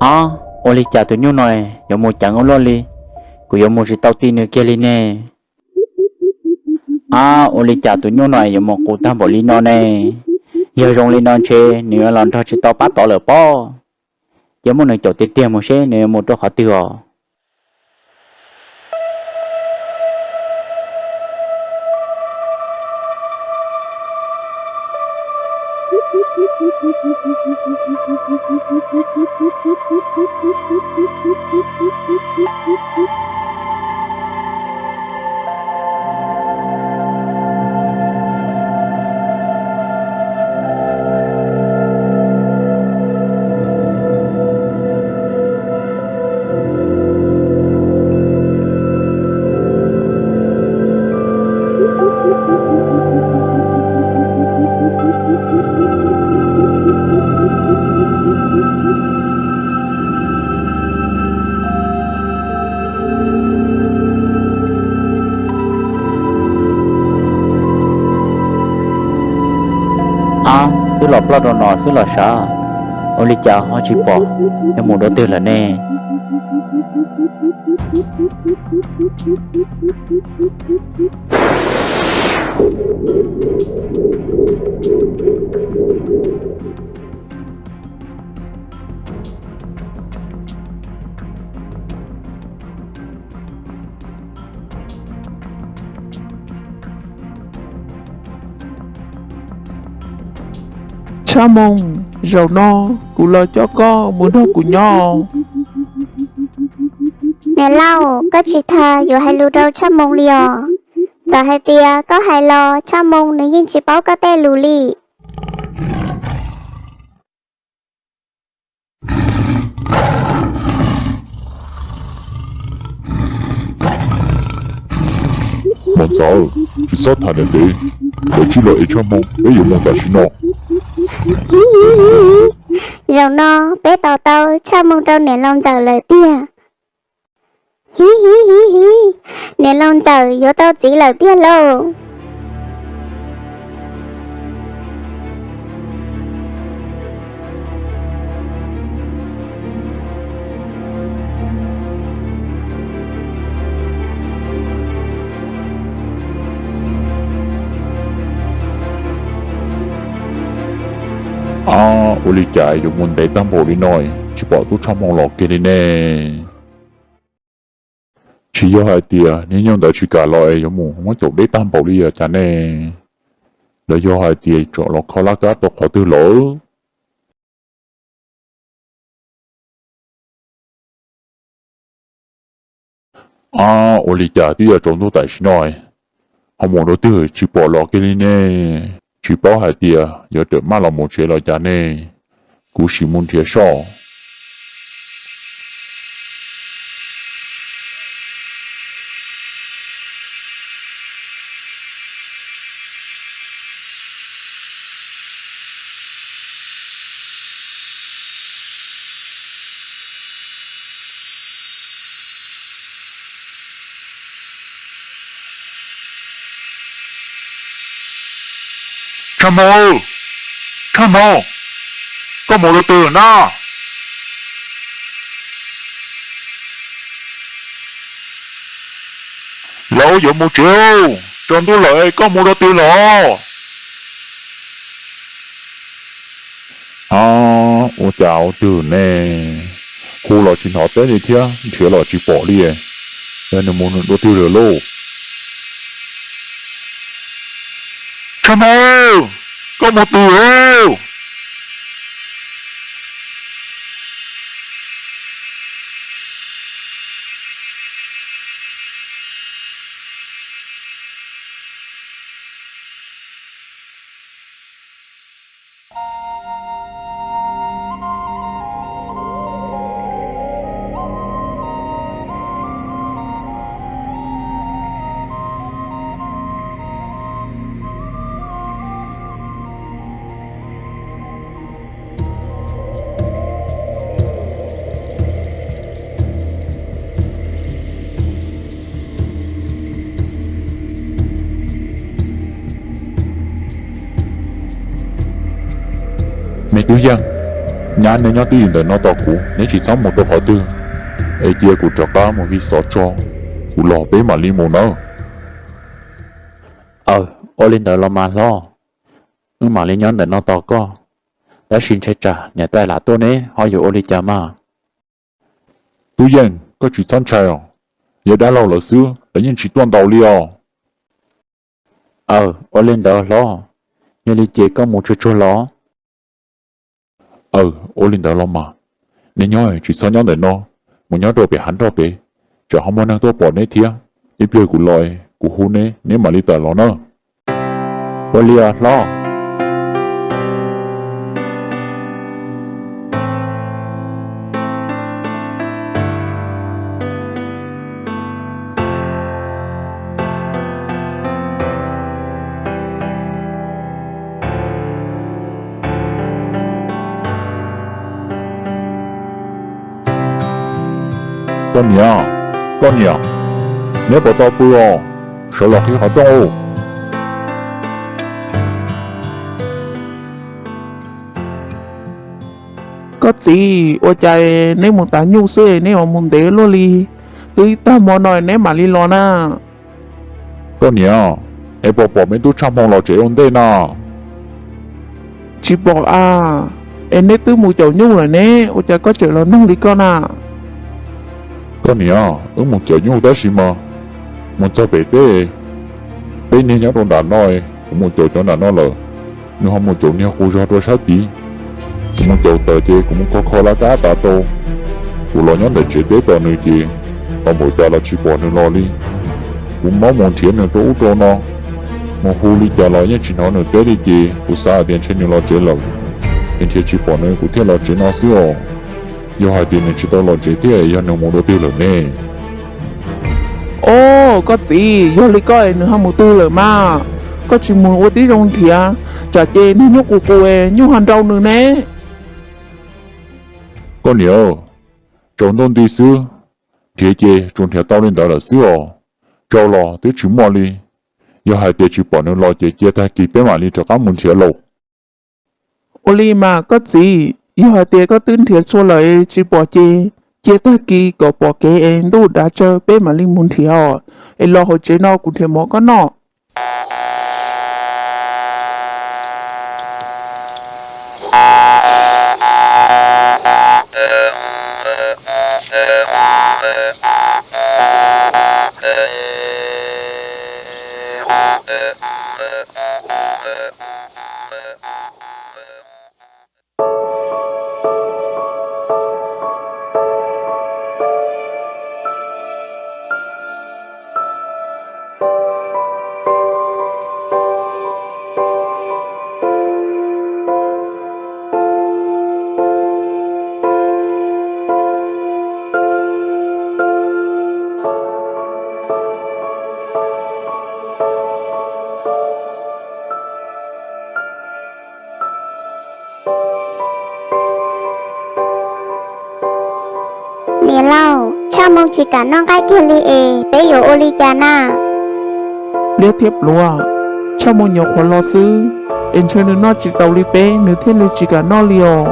Ab, ua li cas tus nyuj no yuav mus ceev ua luaj li, kuv yuav mus tsis tau ti nws kiag li ne. Ab, ua li cas tus nyuj no yuav mus qus tag npaum li no ne? Yog zoo li no ntshe nws yuav los nrog tsis tau pab tod lawm pob. Cia muab nws caum tiag tiag mus seb nws yuav mus rau qhov twg os. Ab, twb los ploj rau no xwb los sav, ua li cas ho tsis pom, yog mus dua twg lawm ne? Tshaj Moo, zaum no kuv los coj koj mus nrog kuv nyob. Niam laus, koj tsis tas yuav hais lus rau Tshaj Moo li os. Txawm hais tias koj hais los Tshaj Moo nws yeej tsis paub koj tej lus li. Mos Ntxawm, tsis txhob tham ntev ntev, peb tsij los ev Tshaj Moo, peb yuav mus tam sim no. Zaum no peb tos tau Tshaj Moo rau niam laus Ntxawm lawm tiag. Hi hi hi hi, niam laus Ntxawm yuav tau txiv lawm tiag lauj. Ab, ua li cas yuav mus ntev tag npaum li no, tsis pom tub Tshaj Moo los kiag li ne? Tsis yog hais tias niag nyuj ntawd tsis kam los es yuav mus muab caum deb tag npaum li os cas ne? Los yog hais tias tsam los kho laj kab tau qhov twg lawm? Ab, ua li cas twb yuav tsaus ntuj tam sim no, ho mus dua twg tsis pom los kiag li ne? Tsis paub hais tias yuav rawm maj los mus tsev los cas ne? Kuv sim mus nrhiav soj. Tshaj Moo, Tshaj Moo, koj mus dua twg na? Lawv yuav mus tsev, tsaus ntuj lawm, koj mus dua twg los? Ab, ua cas ua twg ne? Hu los tsis hnov teb li thiab, nrhiav los tsis pom li. Yog nws mus dua twg lawm lauj? Tshaj Moo, koj mus twg lauj? Me tub Yeej, Nyab, neb nyob twj ywm ntawm no tos kuv, neb tsis txhob mus rau qhov twg, es cia kuv rov qab mus vij xov tso, kuv los peb mam li mus nawb. Aws, ua li ntawd los mas hlob, wb mam li nyob ntawm no tos koj. Tab sis ntshai tsam niam tais lam tuaj neb ho yuav ua li cas mas? Tub Yeej, koj tsis txhob ntshai os, yog dab laug lawv xwb lawv yeej tsis tuaj ntau li os. Aws, ua li ntawd hlob, yog li ces koj mus tsuag tsuag los. Aws, ua li ntawd los mas, neb nyob tsis txhob nyob ntawm no, mus nyob rau pem hav nroj pem, tsam ho muaj neeg tuaj pom neb thiab. Ib pliag kuv los, kuv hu neb, neb mam li tawm los na. Ua li os hlob. Koj niam, koj niam, neb puas tau pw os? Sawv los qhib qhov rooj. Koj txiv, ua cas neb mus tav nyuj xwb neb ho mus ntev luaj li? Twb ib tag hmo no neb mam li los na. Koj niam, es puas pom me tub Tshaj Hmoo los tsev ua ntej na? Tsis pom a. Es neb twb mus caum nyuj lawm ne, ua cas koj tseem los nug li koj na? Koj niam, wb mus caum nyuj tab sis mas mus txog pem teb, peb niag nyob rau nram no, kuv mus caum cov nram no lawm, nws ho mus caum niag qus zog rau sab tid. Kuv mus caum tas ces kuv mus kho kho laj kab tas tau, kuv los nyob ntawm tsev teb tos nws ces tau npaum cas los tsis pom nws los li. Kuv mam mus nrhiav nws rau ub rau no, mus hu li cas los yeej tsis hnov nws teb li ces kuv xav hais tias ntshe nws los tsev lawm, es nrhiav tsis pom nws kuv thiaj los tsev no xwb os. Yog hais tias nws tsis tau los tsev thiab yog nws mus dua twg lawm ne? Os, koj txiv, yog li koj es nws ho mus twg lawm mas? Koj tsis mus ua tib zoo nrhiav, tsam ces niag nyuj qus qus es nyuj ho nrau nws ne. Koj niam, tsaus ntuj nti xwb, nrhiav ces tsuas nrhiav tau li ntawd lawm xwb os. Tsau los twb tsis muaj li. Yog hais tias tsis pom nws los ces cia tag kis peb mam li rov qab mus nrhiav lauj. Ua li mas koj txiv, yog hais tias koj twb nrhiav txhua lawm tsis pom ces cia tag kis kom pom kev es ntuj dav tsawv peb mam li mus nrhiav os. Es los hauv tsev no kuv nrhiav mov koj noj. Niam laus, Tshaj Moo tsis kam noj nqaij kiag li es peb yuav ua li cas na? Pliab thiab Pluav, Tshaj Moo nyuam qhuav los xwb, es ntshe nws noj tsis taus li peb nws thiaj li tsis kam noj li os.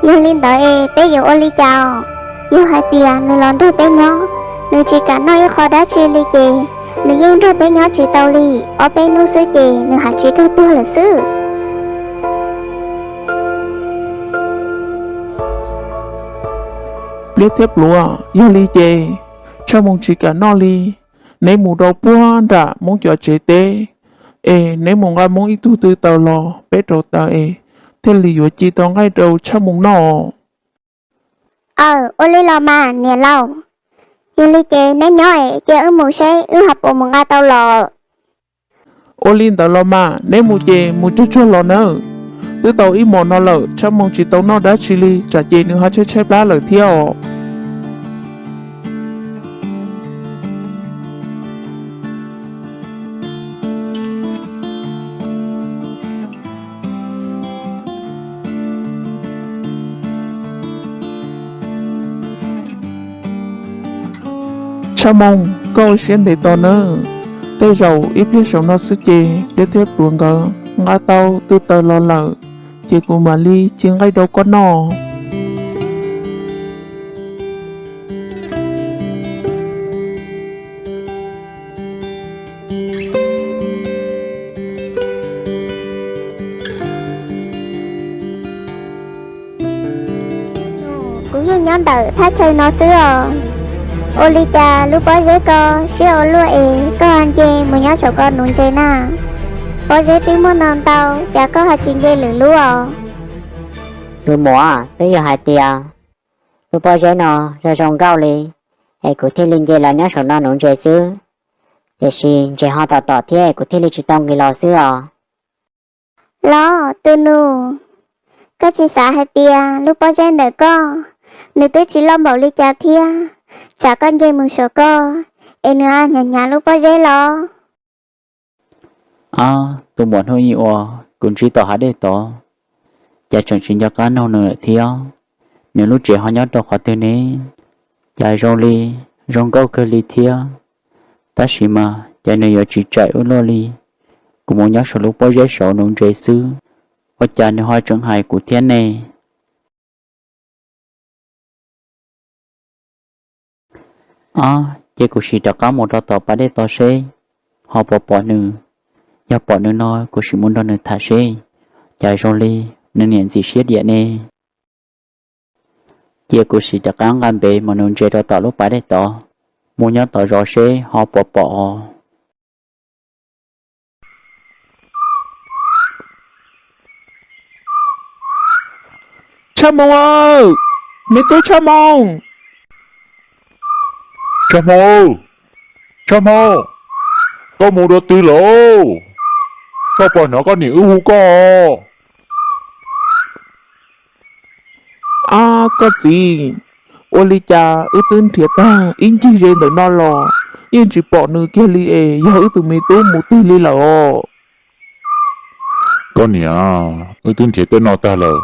Yog li ntawd es peb yuav ua li cas os? Yog hais tias nws los nrog peb nyob, nws tsis kam noj ib qho dab tsi li ces nws yeej nrog peb nyob tsis tau li. Ob peb hnub xwb ces nws hais tsis kam tuag lawm xwb. Pliab thiab Pluav, yog li ces Tshaj Moo tsis kam noj li. Neb mus rau puag nram Hmoob cov tsev teb, es neb mus nqa Hmoob ib tug tw taws los peb rauv taws es thiaj li yuav ci tau nqaij rau Tshaj Moo noj. Aw, ua li los mas niam laus. Yog li ces neb nyob es cia wb mus seb wb ho puas mus nqa tau los. Ua li ntawd los mas neb mus ces mus tsuag tsuag los nawb. Twb tau ib hmos no lawm Tshaj Moo tsis tau noj dab tsi li, tsam ces nws ho tshaib tshaib plab lawm thiab os. Tshaj Moo, koj ua siab ntev tos nawb. Tej zaum ib pliag saum no xwb ces Pliab thiab Pluav nkawd nqa tau tw taws los lawm. ces kuv mam li cev nqaij rau koj noj. Kuv yeej nyob ntawm thaj chaw no xwb os. Ua li cas lub pob zeb ko siab ua luaj es koj ho nce mus nyob saum ko nuv ntses na? Pob zeb twb muaj no ntau, cas koj ho tsis nce lwm lub os? Tus muam, twb yog hais tias lub pob zeb no zoo zoo nkauj li es kuv thiaj li nce los nyob saum no nuv ntses xwb. Tiam sis ntses ho tom tom thiab es kuv thiaj li tsis tau nqis los xwb os. Los tus nus, koj tsis xav hais tias lub pob zeb ntawm koj nws twb tsis loj npaum li cas thiab, tsam koj nce mus saum ko es nws hnyav hnyav lub pob zeb los? Ab, tus muam, hnub ib uas kuv ntsib tom hav dej tod, cas tseem tsis nco qab nug nws lawm thiab. Nws lub tsev ho nyob rau qhov twg ne? Cas zoo li zoo nkauj kawg li thiab. Tab sis mas cas nws yuav tsis tsaim wb luaj li. Kuv mus nyob saum lub pob zeb saud nuv ntses xwb, ua cas nws ho tseem hais kuv thiab ne? Ab, ces kuv sim rov qab mus rau tom pas dej tod seb ho puas pom nws. Yog pom nws no kuv sim mus nrog nws tham seb, cas zoo li nws niam ntxim siab diam ne. Cia kuv sim rov qab nqa npe mus nuv ntses rau tom lub pas dej tod, mus nyob tod zov seb ho puas pom os. Tshaj Moo aw, me tub Tshaj Moo. Tshaj Moo, Tshaj Moo, koj mus dua twg lawm? Koj puas hnov koj niam wb hu koj? Ab koj txiv, ua li cas wb twb nrhiav tag ib ncig ze ntawm no los yeej tsis pom nws kiag li es yog wb tus me tub mus twg li lawm os? Koj niam, wb twb nrhiav tej no tag lawm,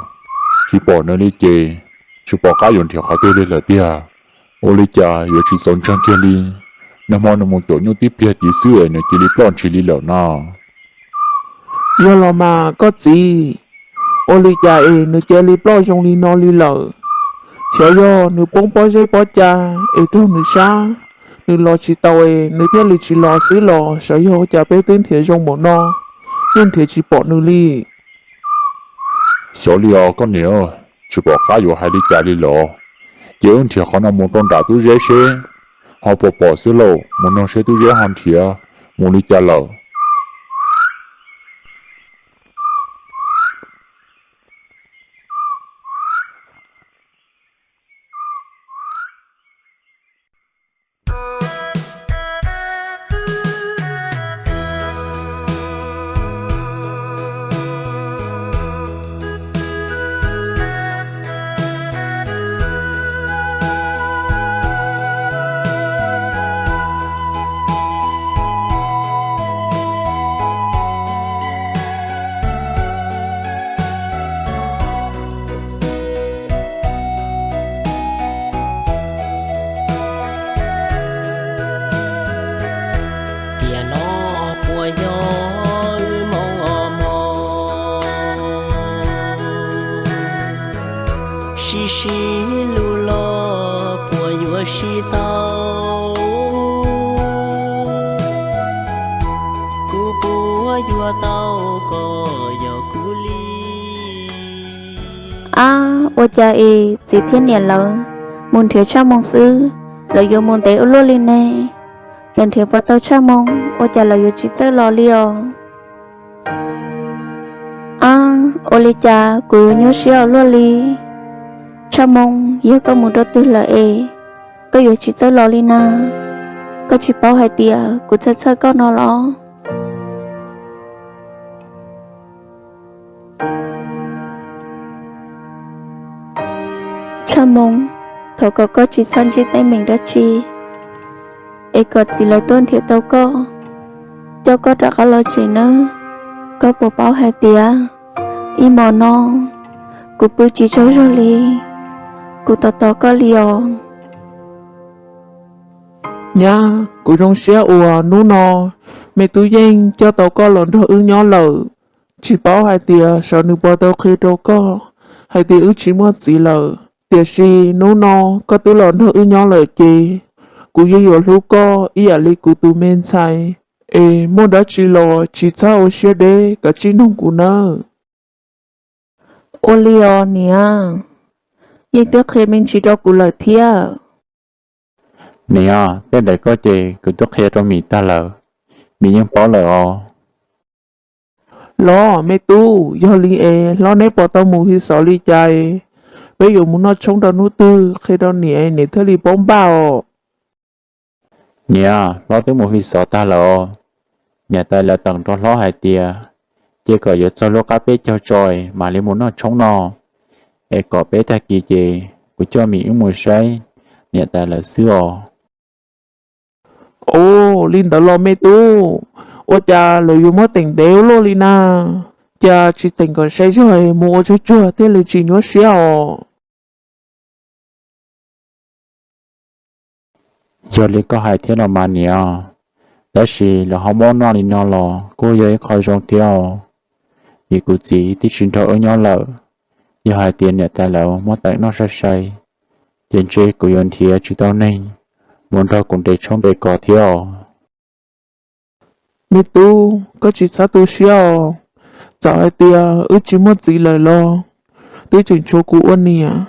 tsis pom nws li ces tsis pom qab yuav nrhiav qhov twg li lawm tiag. Ua li cas yuav tsis txaus ntseeg kiag li, nag hmo nws mus caum nyuj tib pliag tid xwb es nws cia li ploj ntshis li lawm no. Yog los mas koj txiv, ua li cas es nws cia li ploj zoo li no li lawm? Xyov yog nws poob pob zeb pob ca es raug nws sab, nws los tsis tau es nws thiaj li tsis los xwb los xyov yog ua cas peb twb nrhiav zoo npaum no yeej nrhiav tsis pom nws li. Xyov li os koj niam, tsis pom qab yuav hais li cas li los, ces wb nrhiav qhov no mus rau nram tub zeb seb ho puas pom xwb lauj, mus noog seb tub zeb ho nrhiav mus li cas lawm. Tiam no puas yog wb moo os mog, sib sib lug los puas yuav sib tau, kuv puas yuav tau koj yog kuv li. Ab, ua cas es txiv thiab niam lawv mus nrhiav Tshaj Moo xwb, lawv yuav mus ntev ua luaj li ne? Lawv nrhiav puas tau Tshaj Moo, ua cas lawv yuav tsis txawj los li os? Ab, ua li cas kuv yuav nyuaj siab ua luaj li? Tshaj Moo, yog koj mus rau twg lawm es koj yuav tsis txawj los li na? Koj tsis paub hais tias kuv txhawj txhawj koj no los? Tshaj Moo, thov kom koj tsis txhob ntsib teeb meem dab tsi, es kom txiv lawv tuaj nrhiav tau koj, coj koj rov qab los tsev nawb. Koj puas paub hais tias ib hmo no kuv pw tsis tsaug zog li, kuv tos tos koj li os. Nyab, kuv zoo siab uas hnub no me tub yeej coj tau koj los nrog wb nyob lawm. Tsis paub hais tias xyov nws puas tau qhia rau koj hais tias wb tsis muaj txiv lawm, tiam sis hnub no koj twb los nrog wb nyob lawm ces kuv yeej yuav hlub koj ib yam li kuv tus me ntxhais. Es muaj dab tsi los tsis txhob ua siab deb, kav tsij nug kuv nawb. Ua li os niam, yeej twb qhia me ntsis rau kuv lawm thiab. Niam, tej ntawm koj ces kuv twb qhia rau Mim tag lawm, Mim yeej paub lawm os. Los me tub, yog li es hlob neb puas tau mus His Xov li cas? Peb yuav mus noj tshoob rau hnub twg qhia rau niam, niam thiaj li paub npaj os. Niam, hlob twb mus His Xov tag lawm os. Niam tais lawv teem rau hlob hais tias cia kom yuav txog lub qab peb caug tso mam li mus noj tshoob no, es kom peb tag kis ces kuv coj Mim wb mus saib niam tais lawv xwb os. Ua li ntawd los me tub, ua cas lawv yuav muab teem ntev ua luaj li na? Cas tsis teem kom sai zog mus ua tsuag tsuag thiaj li tsis nyuaj siab os? Yog li koj hais thiab los mas niam, tab sis lawv ho muab noj li no los kuj yog ib qho zoo thiab os, vim kuv txiv twb tsis nrog wb nyob lawm. Yog hais tias niam tais lawv muab teem noj sai sai, ces ntshe kuv yuav nrhiav tsis tau neeg mus nrog kuv nres tshoob nres kos thiab os. Me tub, koj tsis txhob tu siab os. Txawm hais tias wb tsis muaj txiv lawm los twb tseem tshuav kuv ua niam.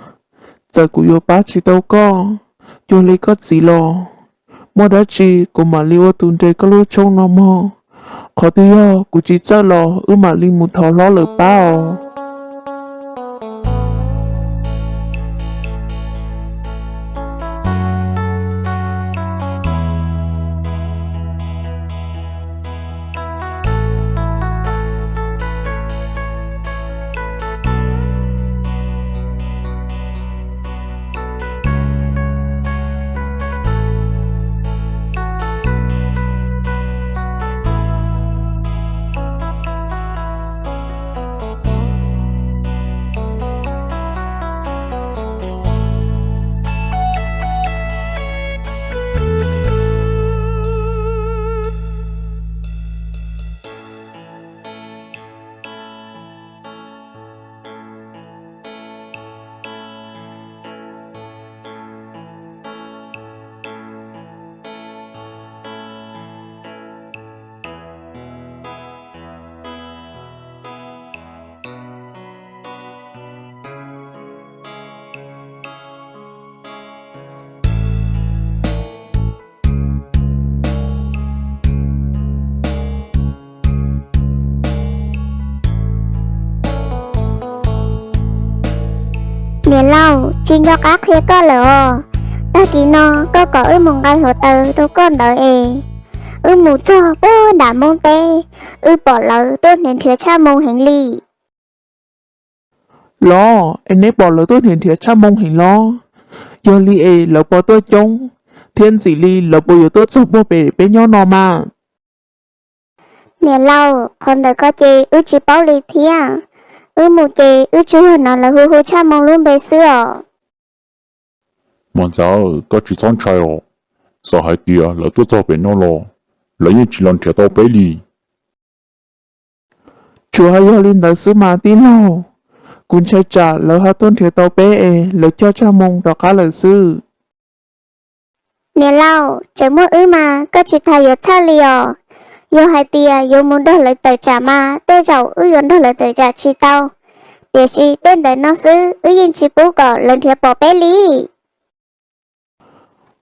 Txawm kuv yuav pab tsis tau koj, cuag li koj txiv los, muaj dab tsi kuv mam li ua tus nres koj lub tshoob no mog. Qhov twg yog kuv tsis txawj los wb mam li mus thov hlob lawv pab os. Niam laus, tsis nco qab qhia koj lawm os. Tag kis no koj kom wb mus nqa hluav taws rau koj ntawd es wb mus txog puag nram Hmoob teb, wb pom lawv tuaj nrhiav nrhiav Tshaj Moo heev li. Los es neb pom lawv tuaj nrhiav nrhiav Tshaj Moo heev los? Yog li es lawv puas tuaj coob, thiab ntxim li lawv puas yuav tuaj txog puag pem peb nyob no mas? Niam laus, qhov ntawd ko ces wb tsis paub li thiab. Wb mus ces wb tsuas yog hnov lawv hu hu Tshaj Moo lub npe xwb os. Muam ntxawm, koj tsis txhob ntshai os. Txawm hais tias lawv tuaj txog pem no los lawv yeej tsis los nrhiav tau peb li. Tsuas yog li ntawd xwb mas tij laug, kuv ntshai tsam lawv ho tuaj nrhiav tau peb es lawv coj Tshaj Moo rov qab lawm xwb. Niam laus, tseem muaj wb mas koj tsis tas yuav txhawj li os. Yog hais tias yuav mus nrog lawv tawm tsam mas tej zaum wb yuav nrog lawv tawm tsam tsis tau. Tiam sis tej ntawm no xwb wb yeej tsis pub kom lawv nrhiav pom peb li.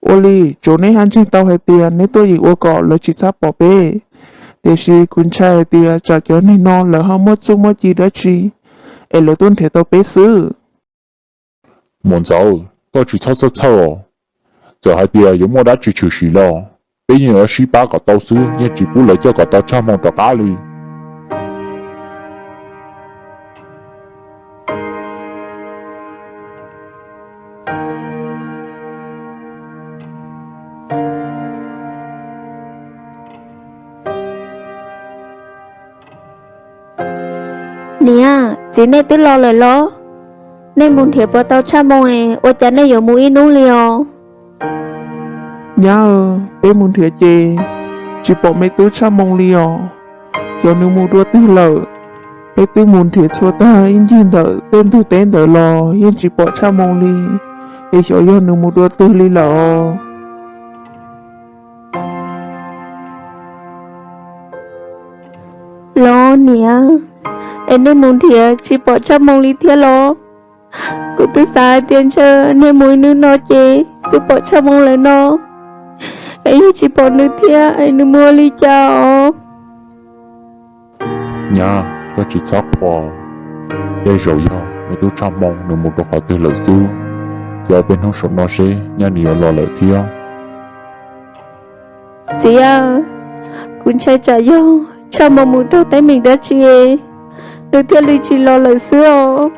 Ua li, tsuav neb haj ntseeg tau hais tias neb tuaj yeem ua kom lawv tsis txhob pom peb. Tiam sis kuv ntshai hais tias tsam cov neeg no lawv ho muaj txuj muaj ci dab tsi es lawv tuaj nrhiav tau peb xwb. Muam ntxawm, koj tsis txhob txhawj txhawj os. Txawm hais tias yuav muaj dab tsi tshwm sim los peb yeej yuav sib pab kom tau xwb, yeej tsis pub lawv coj kom tau Tshaj Moo rov qab li. Niam, txiv nej twb los lawm los? Nej mus nrhiav puas tau Tshaj Moo es ua cas nej yuav mus ib hnub li os? Nyab, peb mus nrhiav ces tsis pom me tub Tshaj Moo li os. Xyov nws mus dua twg lawm. Es twb mus nrhiav txhua tag ib ncig ntawm tej ntug teb ntawd los yeej tsis pom Tshaj Moo li, es xyov yog nws mus dua twg li lawm. Los niam, es nej mus nrhiav tsis pom Tshaj Moo li thiab los? Kuv twb xav hais tias ntshe nej mus ib hnub no ces twb pom Tshaj Moo lawm no, es yog tsis pom nws thiab es nws mus ua li cas os? Nyab, koj tsis txhob quaj, tej zaum yog me tub Tshaj Moo nws mus rau qhov twg lawm xwb. Ces ob peb hnub saum no seb nyab nws yuav los lawm thiab. Txiv, kuv ntshai tsam yog Tshaj Moo mus raug teeb meem dab tsi nws thiaj li tsis los lawm xwb os.